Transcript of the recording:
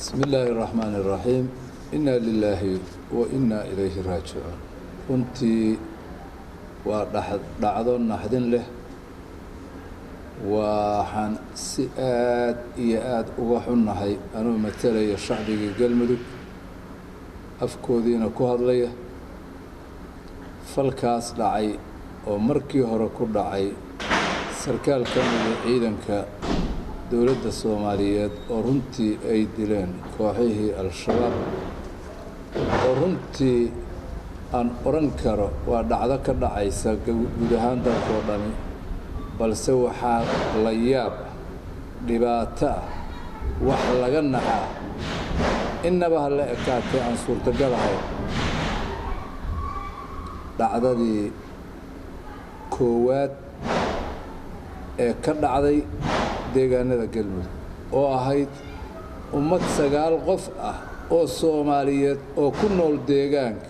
Bismi illaahi araxmaani iraxiim. Inna lilaahi wa innaa ilayhi raajicuun. Runtii waa dhacdo naxdin leh. Waxaan si aad iyo aada uga xunnahay, anuu matalaya shacbigii Galmudug, afkoodiina ku hadlaya, falkaas dhacay oo markii hore ku dhacay sarkaal ka mida ciidanka dowladda Soomaaliyeed oo runtii ay dileen kooxihii Al-Shabaab, oo runtii aan odhan karo waa dhacdo ka dhacaysa guud ahaan dalkoo dhami, balse waxaa la yaab ah, dhibaato ah, wax laga naxaa, innaba ha la ekaatay aan suurtagal ahayn, dhacdadii koowaad ee ka dhacday deegaanada Galmudug oo ahayd ummad 9 qof ah oo Soomaaliyeed oo ku nool deegaanka.